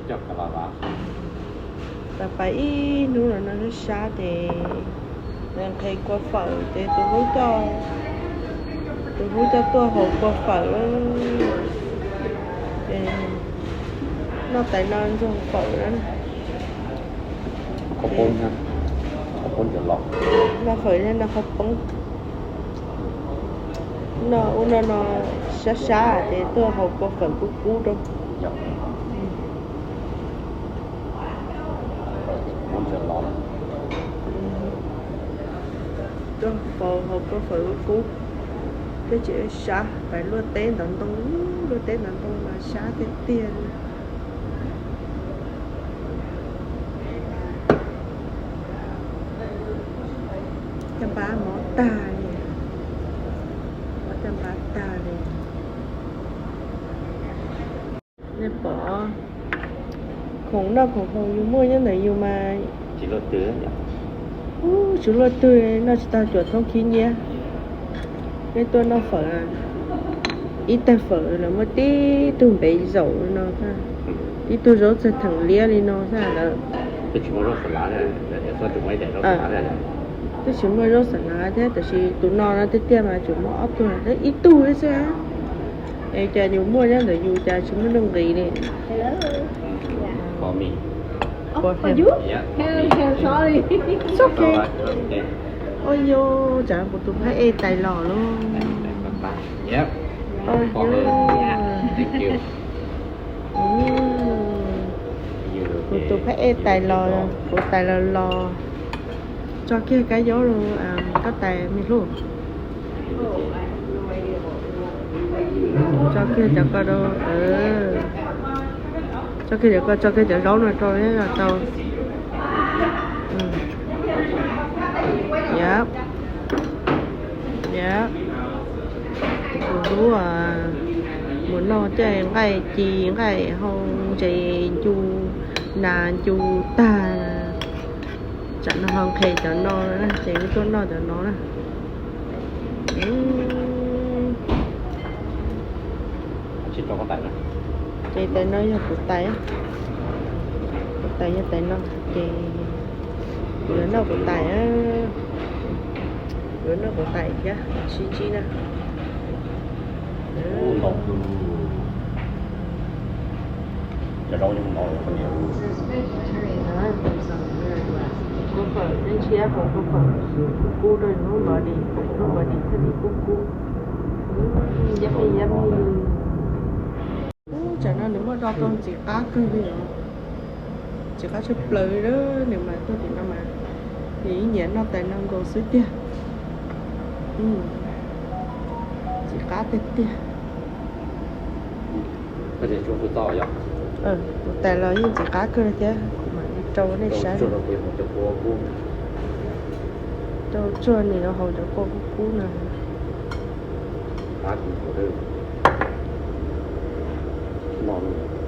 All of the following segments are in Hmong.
Pais pais ib hnub no no sab sab ces nqhis kua fawm ces tus hlub coj, tus hlub coj tuaj haus kua fawm. Ces noj tais no ntxuag fawm na. Noj fawm thiab noj qhaub poob. Noj ub noj no sab sab ces tuaj haus kua fawm kub kub rau. Tuaj haus kua fawm kub kub thiab tsis sab, pais luaj teb ntov ntoo, luaj teb ntov ntoo mas sab tiag tiag li. Caj npab mob tag li, mob caj npab tag li. Nej pom khoom noj khoom haus yus muaj nyob ntawm yus mas tsis luaj twg, noj tsis tau cuam thoob khib nyiab. Nej tuaj noj fawm ib tag fawm los muaj tib tug npev zaum li no, tib tug zaub txog theem liab li no xwb lawm. Twb tsis muaj zaub xa lav thiab, tab sis tus no no tiag tiag mas tsuas muaj ob tug, ib tug xwb. Es cas yus muaj nyob ntawm yus cas tsis muaj nuj nqis li. Ua yus, tsam kuv tus phab ej tais los lauj. Kuv tus phab ej tais los, kuv tais los los tso kiag kab yaub rau koj tais me hlub. Tso kiag cov ko rau, tso kiag cov ko, tso kiag cov zaub no rau tau. Yep, yep. Kuv lub mus noj caij nqaij ci nqaij hau ntses ncu nas ncu tag. Tsam no ho nqhis cov no na, ces kuv tuaj noj cov no na. Ces tais no yog kuv tais, kuv tais yog tais no, ces yuav noj kuv tais, yuav noj kuv tais thiab sib ntsib na. Kua fawm ntshiab, kua fawm kub kub rau, lub body, lub body thiaj li kub kub. Yummy, yummy. Tsam no nws muaj do tau ntxim qab kawg li os. Ntxim qab tshaj plaws li, nws mas tuaj tim no mas nws ib nyiam noj tais no nkaus xwb tiag. Ntxim qab tiag tiag. Kuv tais los yeej ntxim qab kawg li thiab, kuv mam li rau nej saib. Rau tsuag nim no haus cov kua kub kub no.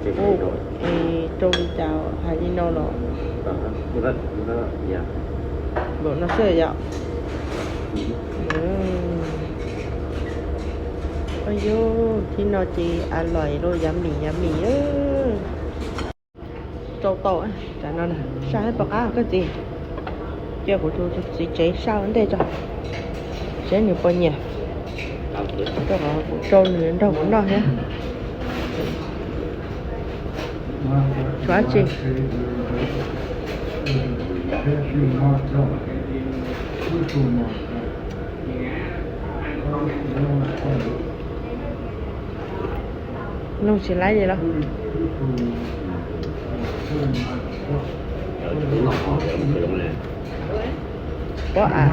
Es rau li cas hais li no los? Npaum no xwb yom. Yus, thib no ces a loim los yummy yummy. Rau tau, tsam no saj hab pom qab koj txiv. Cia kuv tus txiv tsev saj ua ntej tso, seb nws puas nyiam. Rau qhov kuv rau nws nrog kuv noj thiab. Tshuav tsi? Nug tsis laib li los? Ua a,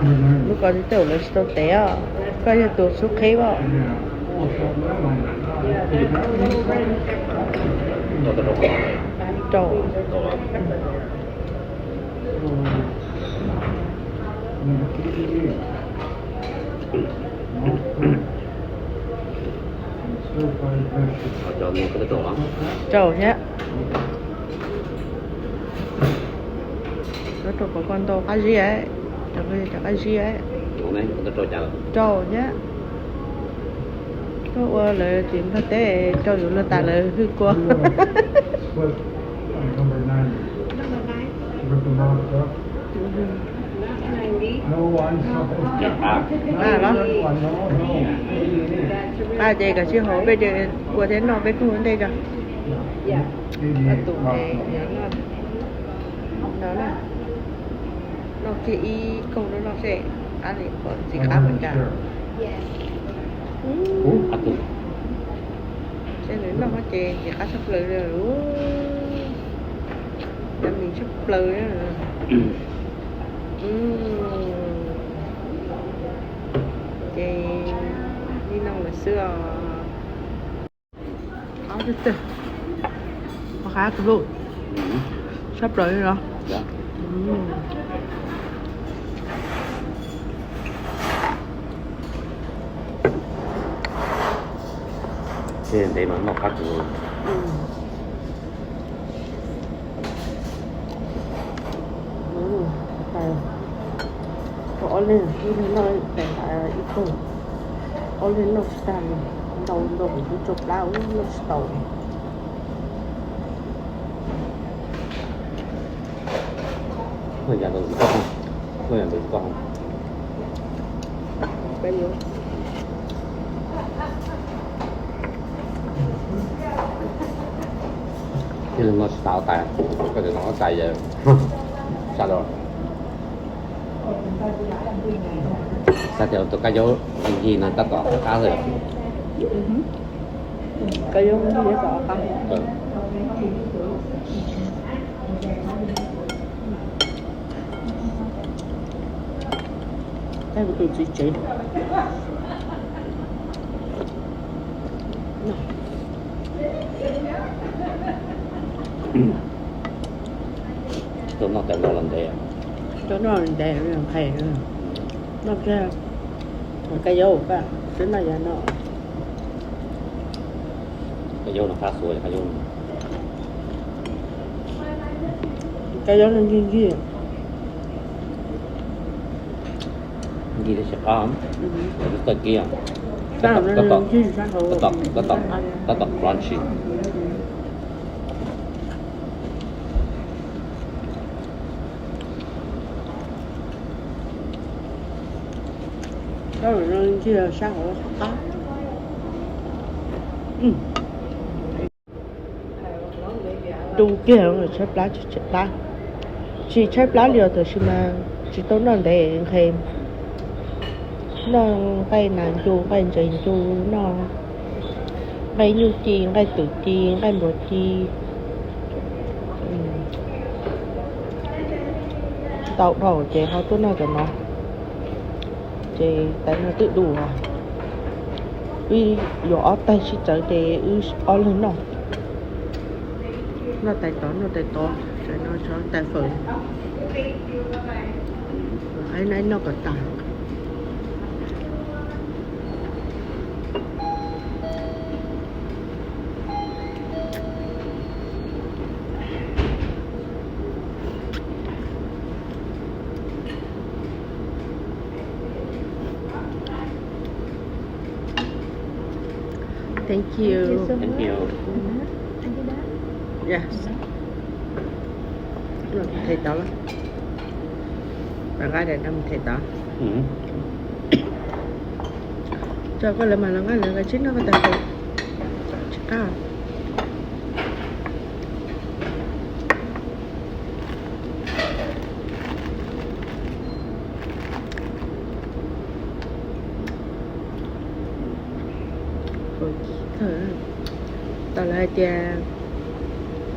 lub ko tej zaum lawv tsis tau tev os. Koj yog tus xub qhib os. Rau. Rau thiab. Rau kom koj ntau qab zib, cov qab zib. Rau thiab. Koj ua lawv tsis npog teb, rau yus luag tas lawv hwj kua. Qab los? Qab ces koj sib haus peb ua thiab noj peb koog ua ntej tso. Koj tus no, noj kiag ib koog no noj seb qab li qhov txiv qab puas cas. Seb nws noj ces txiv qab tshaj plaws li. Yummy tshaj plaws. Ces li no lawm xwb os. Qab tag, qab tus hlub, tshaj plaws li los. Ntev mas noj qab kawg. Ob leeg, ib leeg noj ib koog, ob leeg noj tsis tag li, ntau ntau kuv twb tsau plab ua noj tsis tau. Noj yam ntawd tsis tau, noj yam ntawd tsis tau. Ib leeg noj tsis tas tais, koj tseem noj tais, sab lawm. Xav tias tus kab yaub ncig no tab tom qab qab xwb. Kab yaub ncig tab tom qab. Tus txiv tsev. Tuaj noj tais no los ntev. Tuaj noj ntev nqhis. Noj kiag kab yaub, twb noj yav no. Kab yaub no qab xuav, kab yaub no. Kab yaub no ncig ncig. Ncig tab sis qab, twb txawj kib. Tab tom crunchy. Ncig sab hauv qab. Du kiag tshaib plab tsis tshaib plab, tsis tshaib plab li os, tab sis mas tsis tau noj ntev nqhis. Noj nqaij nas ncu, nqaij ntses ncu, noj nqaij nyuj ci, nqaij twm ci, nqaij npua ci. Ntau dhau ces ho tuaj noj cov no. Ces tais no twb du os. Wb yuav ob taig sib tsawv ces wb ob leeg noj. Noj tais tod, noj tais tod, tais no tso tais fawm. Ib nab noj kom tas. Thank you. Thank you. Yes. Them tod, nqa daim no them tod. Tso koj lawv mas los nqa lawv, koj tsis noj koj tais fawm, tsis qab. Tau lawv hais tias,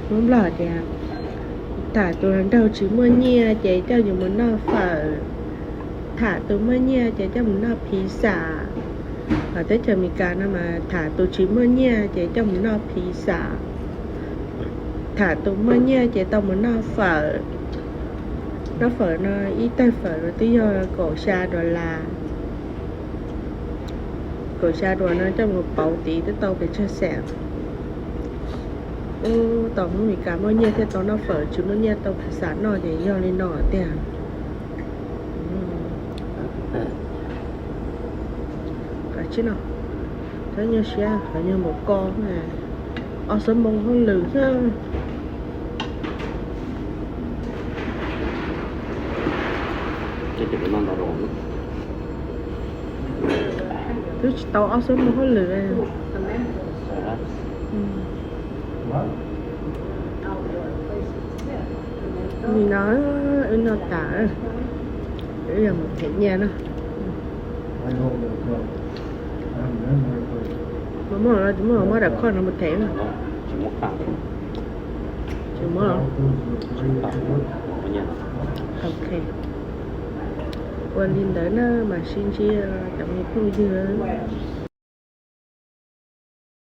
Hmoob Nplog hais tias, tham tus hluas nraug tsis muaj nyiaj ces coj yus mus noj fawm, tham tus muaj nyiaj ces coj mus noj phiv xam. Hos teb chaws Amelikas no mas tham tus tsis muaj nyiaj ces coj mus noj phiv xam, tham tus muaj nyiaj ces tau mus noj fawm. Noj fawm no ib taig fawm twb yog kaum xya dollar. Kaum xya dollar no coj mus pauv tid twb tau pes tsawg xees. Ub, tau Hmoob Amelikas muaj nyiaj thiaj tau noj fawm, tsis muaj nyiaj tau phiv xam noj ces yog li no tiag. Kav tsij no, txhob nyuaj siab, qhov nyuag npaum ko, ob xuab moos hauj lwm xwb. Tsis tau ob xuab moos hauj lwm. Nim no wb noj tas, wb yog mus them nyiaj na. Muaj no tsis muaj, muab daim khoj no mus them. Tsis muab. Ok. Ua li ntawd na mas sib ntsib cov me phooj ywg.